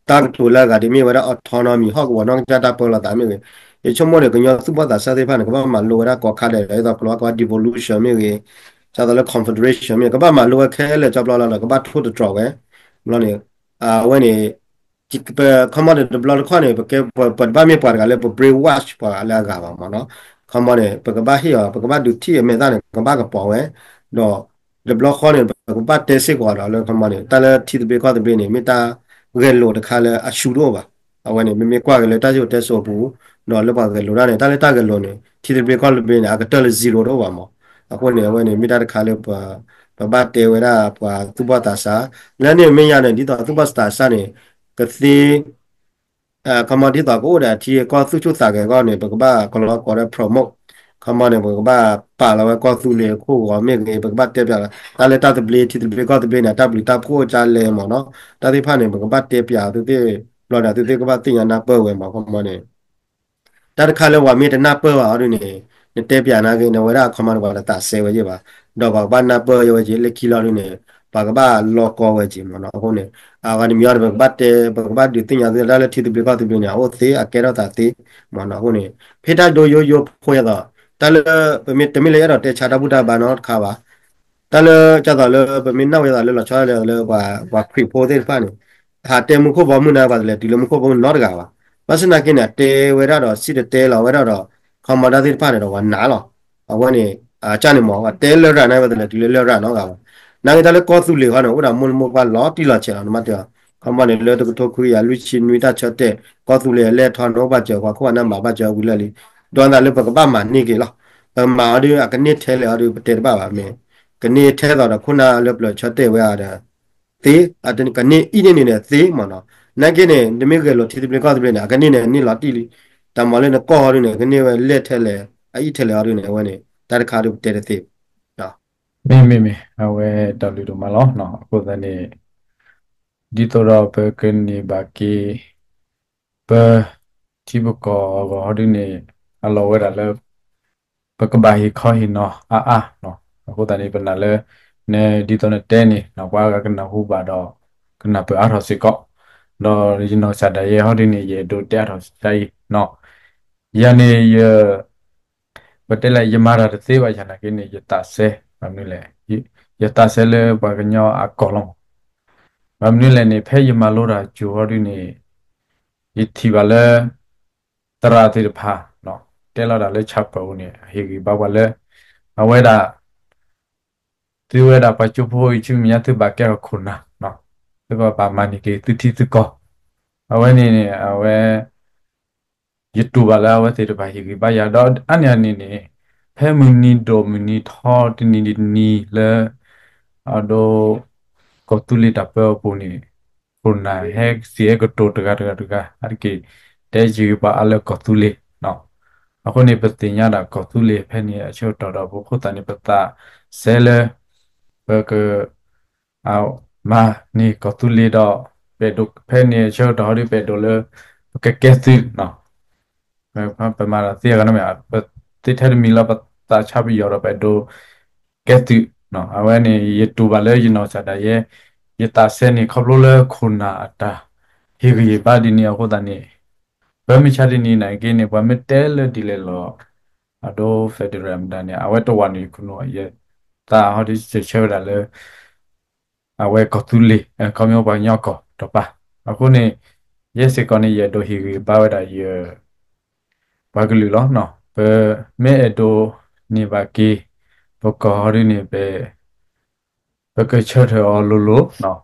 တၢ်ကတိၤလၢအဂၤဒ်မ့ၢ်ဝဲဒၣ် autonomy ဟီၣ်ကဝီၤနီၢ်ကစၢ်တၢ်ပၢလီၤသးမ့ၢ်ဂ့ၤ, ယဆိကမိၣ်န့ၣ် ကညီသူၣ်ဘီၣ်သးစၢ်သ့ၣ်တဖၣ်န့ၣ် ကဘၣ်မၤလိဝဲဒၣ်ကိးခါဒဲးလီၤ, ဒ်သိးကလီကဘၣ် devolution မ့ၢ်ဂ့ၤ, ဒ်သိးလၢ confederation မ့ၢ်ဂ့ၤ ကဘၣ်မၤလိဝဲခဲလၢာ်ကၠီဘျီလီၤဒီး ကဘၣ်ထိၣ်သတြီၤဝဲ, ဘျီန့ၣ် အဝဲန့ၣ် ပ ခီမီန့ၣ် တဘျီတခီၣ်န့ၣ် ပကဲ ပ ပတဘၣ်မ့ၢ်ပှၤတဂၤလၢပ brainwash ပှၤလၢအဂၤဘၣ်မ့ၢ်နီၤ, ခီမီန့ၣ် ပကဘၣ်ဟ့ၣ်အီၤ ပကဘၣ်ဒုးထံၣ်အမဲာ်သၣ်န့ၣ် ကဘၣ်ကပီၤဝဲ, ဒီး တဘျီဃီန့ၣ် ပကဘၣ်တဲစ့ၢ်ကီးဒီးလၢခီမီန့ၣ် တၢ်လၢထံသဘျ့ကီၢ်သဘျ့န့ၣ် မ့ၢ်တၢ်ဂဲၤလိာ်တခါလၢအဆူတအိၣ်ဘၣ်, အဝဲန့ၣ် မ့မ့ၢ်ကွၢ်က့ၤလၢတၢ်ယိာ်တဲစိအပူၤ ဒီးလၢပှၤဂဲၤလိာ်တၢ်န့ၣ် တၢ်လၢတၢ်ဂဲၤလိာ်န့ၣ် ထံသဘျ့ကီၢ်သဘျ့န့ၣ် အကတၢၢ်လၢ zero တအိၣ်ဘၣ်မ့ၢ်, အဃိန့ၣ် အဝဲန့ၣ် မ့ၢ်တၢ်တခါလၢ ပဘၣ်တဲဝဲဒၣ်ပှၤသူၣ်ဘီၣ်သးစၢ်, လၢန့ၣ်မ့ၢ်ယၤန့ၣ် ဒ်သိးသူၣ်ဘီၣ်သးစၢ်န့ၣ် ကသ့ ခီမီဒ်သိးကအိၣ်ဒီးအထံအကီၢ်သူၣ်ဆူၣ်သးဂဲၤအဂီၢ်န့ၣ် ပကဘၣ်ကလီကီးဒီး promote, ခီမီန့ၣ် ပကဘၣ်ပာ်လီၤဝဲကီၢ်သူလ့ၤအခိၣ်ဂီၤမ့ၢ်ဂ့ၤ, ပကဘၣ်တဲပၠးလီၤ တၢ်လၢတၢ်သဘျ့ ထံသဘျ့ကီၢ်သဘျ့န့ၣ် တၢ်ဘျုးတၢ်ဖှိၣ်ကလဲၣ်မ့ၢ်နီၤ, တၢ်သ့ၣ်တဖၣ်န့ၣ် ပကဘၣ်တဲပၠးသုသ့ၣ်, ဘျီဒီးသုသ့ၣ်ကဘၣ်သ့ၣ်ညါနၢ်ပၢၢ်ဝဲမ့ၢ် ခီမီန့ၣ် တၢ်တခါလၢပှၤမ့ၢ်တနၢ်ပၢၢ်ဘၣ်အီၤဒ်န့ၣ် နတဲပၠးနာ်က့ နဝဲဒၣ်အခီမီန့ၣ် ပှၤတသးစဲဝဲယဲၢ်ဘၣ်, ဒီးပှၤကဘၣ်နၢ်ပၢၢ်ယဲၢ်ဝဲက့ၤ လၢခံလီၤဒ်န့ၣ် ပှၤကဘၣ်လီကီဝဲက့ၤမ့ၢ်နီၤ, အဃိန့ၣ် အဂၤတမံၤအံၤဒီး ပကဘၣ်တဲ ပကဘၣ်ဒုးသ့ၣ်ညါသုတၢ်လၢထံသဘျ့ကီၢ်သဘျ့န့ၣ် အအိၣ်သ့ အကဲထီၣ်သးသ့မ့ၢ်နီၤ, အဃိန့ၣ် ဖဲတၢ်ဒိယိယိဖိအသိး တၢ်လၢ ပမ့ၢ် တမ့ၢ်လၢအဲၣ်ဒိးတဲဆါတၢ်ဘူၣ်တၢ်ဘါနီတခါဘၣ် တၢ်လၢ ဒ်သိးလၢ ပမ့ၢ်နၢ်ဝဲဒၣ်လၢလီၤဆီဒၣ်လဲာ်လၢ ပှၤခရံာ်ဖိသ့ၣ်တဖၣ်န့ၣ် ဟးတဲမူခိၣ်ဘီမုၢ်န့ၣ် ပှၤတလဲၤတုၤလၢမူခိၣ်ဘီမုၢ်နီတဂၤဘၣ်. ဘၣ်ဆၣ်သနာ်က့န့ၣ် အတဲဝဲဒၣ်ဒီး စံၣ်တဲၤတဲလီၤဝဲဒၣ်ဒီး ခီမီတၢ်သ့ၣ်တဖၣ်န့ၣ်ဒီး ပှၤနာ်လီၤ. အဝဲန့ၣ် အကၢ်န့ၣ်မ့ၢ် ပှၤတဲလရာ်န့ၣ် ပှၤတလဲၤတုၤလၢလရာ်နီတဂၤဘၣ်. နာ်က့တၢ်လၢကီၢ်သူလ့ၤဃီန့ၣ် အိၣ်ဒီးမိၢ်နမိၢ်ပှၢ်လီၤတံၢ်လီၤဆဲးလီၤ နမ့ၢ်တဲအီၤ ခီမီန့ၣ် လၢတကထိခွံကယၤလွံၢ်ဆံနွံတၢ်ဆၢတဲာ် ကီၢ်သူလ့ၤအလဲၢ်ထီၣ်န့ၣ် အိၣ်ဘၣ်စၢၤ ပှၤခိၣ်ပှၤနၢ်မၤဘၣ်စၢၤဝံၤလၢာ်လံ. ဒီးသးလၢပကဘၣ်မၤန့ၢ်က့ၤလီၤ. ပမၤအီၤဒ် အကန့ၢ်ထဲလဲၣ်အီၤဒ် ပတဲတဘၣ်ဘၣ်မ့ၢ် ကန့ၢ်ထဲသိးဒီးခိၣ်နၢ်လၢပျၢၤဆၢတဲာ်ဝဲအီၤဒီး သ့, ကန့ၢ်အံၤန့ၣ်န့ၣ်သ့မ့ၢ်နီၤ. နာ်က့န့ၣ် နမ့ၢ်ဂဲၤလိာ်ထံသဘျ့ကီၢ်သဘျ့န့ၣ် အကန့ၢ်န့ၣ်န့ၢ်လီၤတံၢ်လံ. တၢ်မၤလၢနကီၢ်အီၤဒ်န့ၣ် ကန့ၢ်ဝဲလဲၢ်ထဲလဲၣ် အအံၣ်ထဲလဲၣ်အီၤဒ်န့ၣ် အဝဲန့ၣ် တၢ်တခါဒ်ပတဲတသ့ဘၣ်. မ့မ့မ့ၢ် အဝဲတၢ်ဘျုးဒိၣ်မးလီၤ. အဃိသတးန့ၣ် ဒ်သိးဒီးပကန့ၢ်ဘၣ်က့ၤ ပ ထံပကီၢ်အဂီၢ်ဟီဒ်န့ၣ် အလီၢ်ဝဲဒၣ်လၢ ပကဘၣ်ဟ့ၣ်ခီဟ့ၣ်နီၤအါအါနီၤ. အဃိသတးန့ၣ် ပနာ်လၢ နဒ်သိးနတဲန့ၣ် ပှၤဂၤကနၢ်ဟူဘၣ်ဒီး ကနၢ်ပၢၢ်အါထီၣ်စ့ၢ်ကီး, ဒီးယနီၢ်ကစၢ်ဒၣ်ယဲဟီဒ်န့ၣ် ယအဲၣ်ဒိးတဲအါထီၣ်စ့ၢ်ကီးအံၤနီၤ. ယၤန့ၣ် ယ ပတဲလၢယမၤတၢ်တသ့ဘၣ်ယၤနာ်က့န့ၣ် ယသးစဲ ဘၣ်မနုၤလဲၣ်, ယသးစဲလၢပှၤကညီအကီၢ်လီၤမး. ဘၣ်မနုၤလဲၣ်န့ၣ် ဖဲယမၤလိတၢ်စူၤဟီဒ်န့ၣ် ယထံၣ်ဘၣ်လၢ သရၣ်သ့ၣ်တဖၣ် တဲလီၤတၢ်လၢ chapel အပူၤန့ၣ် အဟ့ၣ်ဂံၢ်ဘါပှၤလၢ အဝဲဒၣ် သုဝဲဒၣ်ပှၤကၠိဖိအံၤ ဆူမဲာ်ညါသုဘၣ်ကဲထီၣ်ခိၣ်နၢ်, သုကဘၣ်မၤန့ၢ်က့ၤသုထံသုကီၢ်. အဝဲန့ၣ်န့ၣ် အဝဲ ယတူၢ်ဘၣ်လၢအဝဲသ့ၣ်တဖၣ်ဟ့ၣ်ဂံၢ်ဘါယၤ ဒီးအါန့ၢ်အန့ၣ်န့ၣ် ဖဲမုၢ်နံၤဒိၣ်မုၢ်နံၤထီတနံၤဒ်နံၤလၢ အဒိ ကီၢ်သူလ့ၤတၢ်ပၢအပူၤန့ၣ် ခိၣ်နၢ်ဟဲစံးဟဲကတိၤတဂၤတဂၤတဂၤ အါတက့ၢ် တဲယံာ်ပှၤအါလၢကီၢ်သူလ့ၤ အဃိန့ၣ် ပသ့ၣ်ညါဒၣ်ကီၢ်သူလ့ၤဖဲန့ၣ်အဆၢကတီၢ်ဒီး ပခိၣ်သတးန့ၣ် ပသးစဲလၢ ပက မၤန့ၢ်ကီၢ်သူလ့ၤဒီး ပအဲၣ်ဒိးဖဲန့ၣ်အဆၢကတီၢ်ဟီဒ် ပအဲၣ်ဒိးလၢ ပကကဲသုး ပမၤတၢ်သ့အဂၤန့ၣ်မ့ၢ် ပသ့ထဲတမံၤလၢပသးဆါပယီၤဒီး ပအဲၣ်ဒိးကဲသုး. အဝဲန့ၣ် ယတူၢ်ဘၣ်လၢယနီၢ်ကစၢ်ဒၣ်ယဲ ယသးစဲန့ၣ် ခီဖျိလၢခိၣ်နၢ်အတၢ်ဟ့ၣ်ဂံၢ်ဟ့ၣ်ဘါဒ်န့ၣ်အဃိသတးန့ၣ် ပမ့ၢ်ဆါဒ်န့ၣ်နာ်က့န့ၣ် ပှၤမ့ၢ်တဲလၢဒ်လဲၣ်လီၤ အဒိ federal မတၤန့ၣ် အဝဲတဝၢ်န့ၣ်ယခိၣ်နူာ် ယသးဟီဒ်ဆၢဆၢဝဲဒၣ်လၢ အဝဲကီၢ်သူလ့ၤ ခီဖျိပှၤကညီကီၢ်တပၤ. အဃိန့ၣ် ယဲစ့ၢ်ကီးန့ၣ် ယအဲၣ်ဒိးဟ့ၣ်ဂံၢ်ဘါဝဲဒၣ်ယ ပှၤကလုာ်လီၤ. ပမ့ၢ်အဲၣ်ဒိးန့ၢ်ဘၣ်က့ၤ ပကီၢ်ဟီဒ်န့ၣ် ပ ပကဆၢထၢၣ်အီၤလိၤလိၤ ပ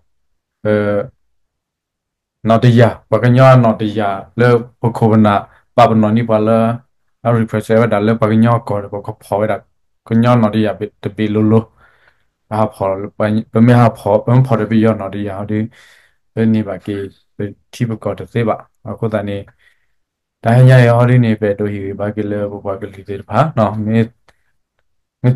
နီၣ်တယၢ် ပှၤကညီအနီၣ်တယၢ်လၢပခိၣ်ပနၢ် ပာ်ပနီၣ်န့ၢ်ပှၤလၢ အ represent ဝဲဒၣ်လၢပှၤကညီအကီၢ်ဒီး ပကဖီၣ်ဝဲဒၣ် ကညီနီၣ်တယၢ်တဘ့ၣ်လိၤလိၤ ပဟးဖီၣ် ပမ့ၢ်ဟးဖီၣ် ပမ့ၢ်ဖီၣ်ဒီးပယီၤနီၣ်တယၢ်ဟီဒ် ပန့ၢ်ဘၣ်က့ၤ ပထံပကီၢ်တသ့ဘၣ်. အဃိသတးန့ၣ် တၢ်ဟဲညါအံၤဟီဒ်န့ၣ် ပအဲၣ်ဒိးဟ့ၣ်ဂံၢ်ဘါက့ၤလၢပပှၤကလုာ်သ့ၣ်တဖၣ် မ့ၢ်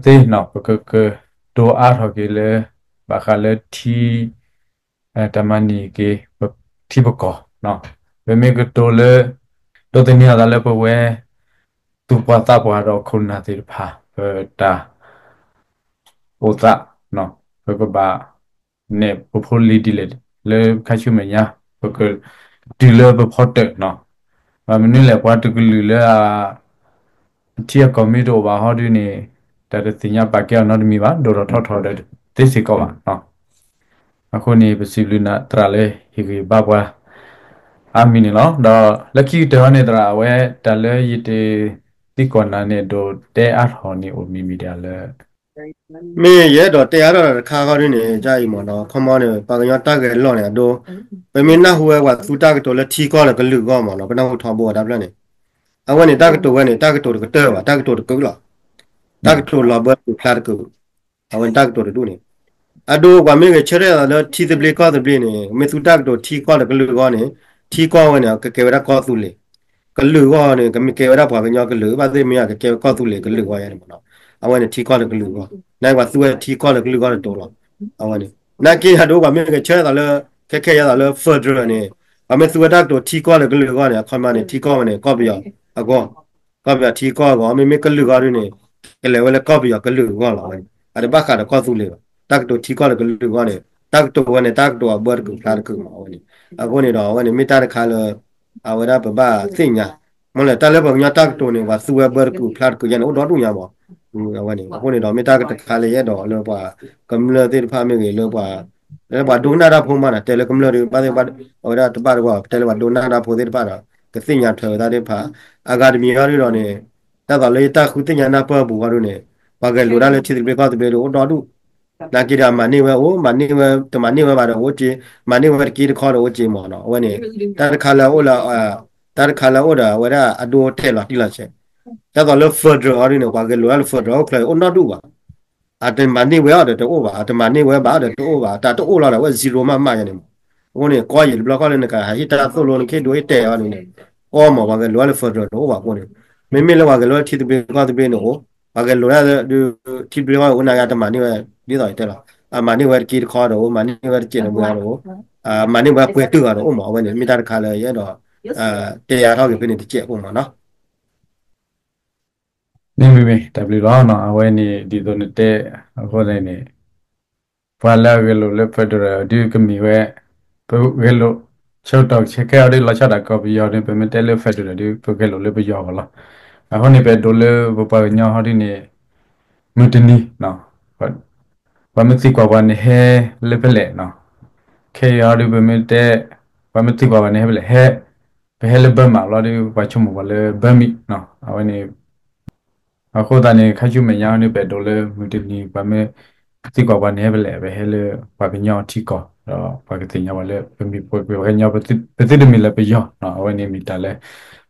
သ့ ပကကတိၤအါထီၣ်က့ၤလၢ ဘၣ်ဃးလၢထံ တၢ်မၤန့ၢ်က့ၤ ပထံပကီၢ် ပမ့ၢ်ကတိၤလၢ ဒိးသန့ၤအသးလၢပဝဲ သူၣ်ပှၢ်သးပှၢ်ဒီးခိၣ်နၢ်သ့ၣ်တဖၣ် ပတၢ် အိၣ်သး, ပကဘၣ်နဲၣ်ပဖိလံၤဒ်လဲၣ်, လၢခါဆူမဲာ်ညါ ပကတုၤလၢပဖီတၢၣ်နီၤ. ဘၣ်မနုၤလဲၣ် ပှၤတကလုာ်လၢအ အထံအကီၢ်မ့ၢ်တအိၣ်ဘၣ်ဟီဒုန့ၣ် တၢ်တသ့ၣ်ညါပာ်ကဲအီၤနီတမံၤဘၣ်, ဒိၣ်ထီၣ်ထီထီၣ်ဒီးတသ့စ့ၢ်ကီးဘၣ်နီၤ. အဃိန့ၣ် ပစံးဘျုးနၤသရၣ်လၢဟ့ၣ်ဂံၢ်ဘါပှၤအါမံၤန့ၣ်လီၤ. ဒီးလၢခံကတၢၢ်ဟီန့ၣ်သရၣ် အဝဲတၢ်လၢယတသံကွၢ်နၤန့ၣ် ဒိးတဲအါထီၣ်န့ၣ် အိၣ်မံၤမံၤဒ်လဲၣ်. မ့ၢ်ယအဲၣ်ဒိးတဲအါထီၣ်တၢ်တခါဃီဒုန့ၣ် ကအံၤမ့ၢ်နီၤ, ခီမီန့ၣ် ပှၤကညီတၢ်ဂဲၤလိာ်န့ၣ်အဒိ, ပမ့ၢ်နၢ်ဟူဝဲပှၤသူတၢ်ကတိၤလၢထံကီၢ်ဒီးကလုာ်ဂီၢ်မ့ၢ်နီၤ, ပနၢ်ဟူထီဘိအတၢ်ဖျၢၣ်န့ၣ်, အဝဲန့ၣ်တၢ်ကတိၤဝဲန့ၣ် တၢ်ကတိၤတကတၢၢ်ဘၣ်, တၢ်ကတိၤတကုာ်လီၤ. တၢ်ကတိၤလီၤဘၢတကုာ်ဖျါတကုာ်, အဝဲန့ၣ်တၢ်ကတိၤတဒူၣ်န့ၣ်, အဒိပှၤမ့ၢ်ဂဲၤဆၢထၢၣ်သးလၢထံသဘျ့ကီၢ်သဘျ့န့ၣ် မ့ၢ်သူတၢ်ကတိၤထံကီၢ်ဒီးကလုာ်ဂီၢ်န့ၣ်, ထံကီၢ်ဝဲန့ၣ် ကကဲဝဲဒၣ်ကီၢ်သူလ့ၤ, ကလုာ်ဂီၢ်န့ၣ် ကမ့ၢ်ကဲဝဲဒၣ်ပှၤကညီကလုာ်, ဘၣ်သ့ၣ်မ့ၢ်ကကဲဝဲကီၢ်သူလ့ၤကလုာ်ဂီၢ်ယါန့ၣ်မ့ၢ်နီၤ, အဝဲန့ၣ်ထံကီၢ်ဒီးကလုာ်ဂီၢ်, နပှၤသူဝဲထံကီၢ်ဒီးကလုာ်ဂီၢ်တတိၤလီၤ. အဝဲန့ၣ် နာ်က့အဒိပှၤမ့ၢ်ဂဲၤဆၢထၢၣ်သးလၢ ခဲခဲယါသးလၢ federal န့ၣ်, ပှၤမ့ၢ်သူဝဲတၢ်ကတိၤထံကီၢ်ဒီးကလုာ်ဂီၢ်န့ၣ် အခီပညီန့ၣ် ထံကီၢ်ဝဲန့ၣ် ကီၢ်ပယီၤအဂီၢ်, ကီၢ်ပယီၤထံကီၢ်အဂီၢ်, မ့မ့ၢ်ကလုာ်ဂီၢ်ဒုန့ၣ် ကလဲၤဝဲလၢကီၢ်ပယီၤကလုာ်အဂီၢ်လီၤ. အဝဲန့ၣ် အတဘၣ်ဃးဒီးကီၢ်သူလ့ၤဘၣ်, တၢ်ကတိၤထံကီၢ်ဒီးကလုာ်ဂီၢ်န့ၣ် တၢ်ကတိၤဝဲန့ၣ် တၢ်ကတိၤအဘၢတကုာ်ဖျါတကုာ်မ့ၢ်နီၤ. အဝဲန့ၣ်, အဃိန့ၣ်ဒီး အဝဲန့ၣ်မ့ၢ်တၢ်တခါလၢ အဝဲဒၣ်ပဘၣ်သ့ၣ်ညါ, မ့ၢ်လၢတၢ်လၢပှၤကညီတၢ်ကတိၤန့ၣ် ပှၤသူဝဲဘၢတကုာ်ဖျါတကုာ်ယါန့ၣ် အိၣ်ဒီဒူၣ်ညါမ့ၢ် အဝဲန့ၣ်, အဃိန့ၣ်ဒီးမ့ၢ်တၢ်တခါလၢယအဲၣ်ဒိးလၢပှၤကမျၢၢ်သ့ၣ်တဖၣ်မ့ၢ်ဂ့ၤလၢပှၤ, လၢပှၤဒိကနၣ်တၢ်ဖိမးနီၤ, တဲလၢကမျၢၢ်ဒီး ဘၣ်သ့ၣ် အဝဲဒၣ်တဘၣ်တဝါ တဲလၢပှၤဒိကနၣ်တၢ်ဖိသ့ၣ်တဖၣ်ဒီး ကသ့ၣ်ညါထွဲဝဲတၢ်သ့ၣ်တဖၣ်, အဂၤတမံၤဟီဒုဒီးန့ၣ်, ဒ်သိးလၢယတၢ်ဃုသ့ၣ်ညါနၢ်ပၢၢ်အပူၤဃီဒုန့ၣ်, ပှၤဂဲၤလိာ်ဒၣ်လၢထံသဘျ့ကီၢ်သဘျ့ဒီးအိၣ်ဒီဒူၣ်, နာ်က့ဒီးအမၤန့ၢ်ဝဲအိၣ်, မၤန့ၢ်ဝဲ, တမၤန့ၢ်ဝဲဘၣ်ဒီးအိၣ်က့, မၤန့ၢ်ဝဲတက့တခီဒီးအိၣ်က့မ့ၢ်နီၤ. အဝဲန့ၣ် တၢ်တခါလၢအအိၣ်လၢ တၢ်တခါလၢအအိၣ်ဒီးအဝဲဒၣ်အဒိတဲာ်လီၤတံၢ်လီၤဆဲး, ဒ်သိးလၢ federal အီၤဒုန့ၣ် ပှၤဂဲၤလိာ်ဒၣ်လၢ federal အိၣ်ချၢအံၤအိၣ်နီၢ်ဒူၣ်ဘၣ်, အတမၤန့ၢ်ဝဲအီၤဒီးတအိၣ်ဘၣ်, အတမၤန့ၢ်ဝဲဘၣ်အီၤဒီးတအိၣ်ဘၣ်, တၢ်တအိၣ်လီၤဒီးအဝဲ zero မးမးယါန့ၣ်မ့ၢ်, အဃိန့ၣ် ကီယံာ်တဘျီဃီလၢနကဟးဟ့ၣ်တၢ်သိၣ်လိနကဟ့ၣ်ဒိဟ့ၣ်တဲာ်အီၤဒုန့ၣ်, ကီမ့ၢ်ပှၤဂဲၤလိာ်ဒၣ်လၢ federal တအိၣ်ဘၣ်အဃိန့ၣ်, မ့မ့ၢ်လၢပှၤဂဲၤလိာ်ဒၣ်ထံသဘျ့ကီၢ်သဘျ့န့ၣ်အိၣ်, ပှၤဂဲၤလိာ်ဒၣ်ဒု ထံသဘျ့ကီၢ်အိၣ်နာ်က့တမၤန့ၢ်ဝဲ, ဒ်သိးယတဲလီၤ, အမၤန့ၢ်ဝဲတက့တခီဒီးအိၣ်, မၤန့ၢ်ဝဲတစဲးတမှဲဒီးအိၣ်, မၤန့ၢ်ဝဲပှဲၤတုာ်ဂၤဒီးအိၣ်မ့ၢ်, အဝဲန့ၣ်မ့ၢ်တၢ်တခါလၢယအဲၣ်ဒိး တဲယါထီၣ်က့ၤဖဲန့ၣ်တစဲးဖိမ့ၢ်နီၤ. မ့မ့ၢ် တၢ်ဘျုးလီၤနီၤ, အဝဲန့ၣ်ဒ်သိးနတဲ, အဃိန့ၣ် ပှၤလၢအဂဲၤလိာ်လၢ federal ဒုကမ့ၢ်ဝဲ, ပဂဲၤလိာ်, ဆၢကတီၢ်ခဲအံၤဒုလီၤဆီဒၣ်တၢ်ကီၢ်ပယီၤန့ၣ် ပမ့ၢ်တဲလၢ federal ဒုပဂဲၤလိာ်လၢပယီၤအဂီၢ်လီၤ. အဃိန့ၣ် ပအဲၣ်ဒိးလၢပပှၤကညီဟီဒုန့ၣ်, မုၢ်တနံၤ ပှၤမ့ၢ်သံကွၢ်ပှၤန့ၣ်ဟဲလၢဖဲလဲၣ်, ခဲအံၤဟီဒု ပမ့ၢ်တဲ, ပှၤမ့ၢ်သံကွၢ်ပှၤန့ၣ်ဟဲဖဲလဲၣ်, ဟဲ, ပဟဲလၢ Burma လီၤဒု ပှၤဆိကမိၣ်ပှၤလၢ Burmese အဝဲန့ၣ်, အဃိသတးန့ၣ် ခါဆူမဲာ်ညါန့ၣ် ပအဲၣ်ဒိးလၢမုၢ်တနံၤ ပှၤမ့ၢ်သံကွၢ်ပှၤန့ၣ်ဟဲဖဲလဲၣ် ပဟဲလၢပှၤကညီထံကီၢ် ဒီးပှၤကသ့ၣ်ညါပှၤလၢပမ့ၢ်ပှၤကညီ, ပသုတမ့ၢ်လၢပယီၤ, အဝဲန့ၣ်မ့ၢ်တၢ်လၢ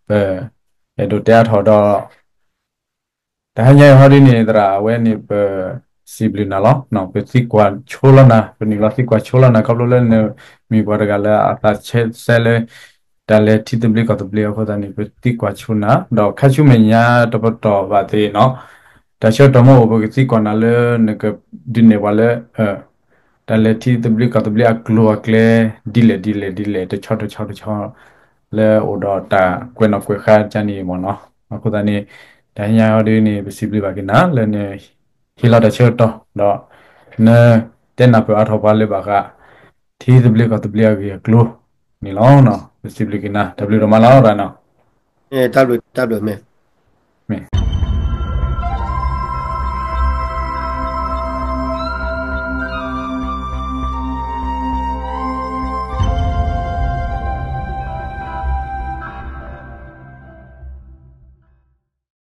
ပအဲၣ်ဒိးတဲအါထီၣ်ဒီး တဟါညါအံၤဟီဒုန့ၣ် သရၣ် အဝဲန့ၣ်ပစံးဘျုးနၤလီၤ. ပသံကွၢ်ဆိလီၤနၤ, ပနုာ်လီၤသံကွၢ်ဆိလီၤနၤ ခီဖျိလၢနမ့ၢ်ပှၤတဂၤလၢအသးဆဲးစဲလၢ တၢ်လဲၤထံသဘျ့ကီၢ်သဘျ့အဃိသတးန့ၣ် ပသံကွၢ်ဆိနၤ, ဒီးခါဆူမဲာ်ညါတပတီၢ်ဘၣ်သ့ၣ်နီၤ, တၢ်ဆၢကတီၢ်မ့ၢ်အိၣ် ပကသံကွၢ်နၤလၢ နကဒုးနဲၣ်ပှၤလၢ တၢ်လဲၤထံသဘျ့ကီၢ်သဘျ့အကျိၤအကျဲ ဒ်လဲၣ်ဒ်လဲၣ်ဒ်လဲၣ် တဆီတဆီတဆီ လၢအိၣ်ဒီးတၢ်ကွဲးနီၣ်ကွဲးဃါကန့ၣ်မ့ၢ်နီၤ. အဃိသတးန့ၣ် တဟါညါအံၤဒုန့ၣ် ပစံးဘျုးဘၣ်က့ၤနၤလၢနဟ့ၣ်လီၤတၢ်ဆၢကတီၢ် ဒီးနတဲနၢ်ပၢၢ်အါထီၣ်ပှၤလၢဘၣ်ဃး ထံသဘျ့ကီၢ်သဘျ့အဂ့ၢ်အကျိၤန့ၣ်လီၤ. ပစံးဘျုးက့ၤနၤ တၢ်ဘျုးဒိၣ်မးလီၤ ရၤနီၤ. တၢ်ဘျုး တၢ်ဘျုးမ့ၢ်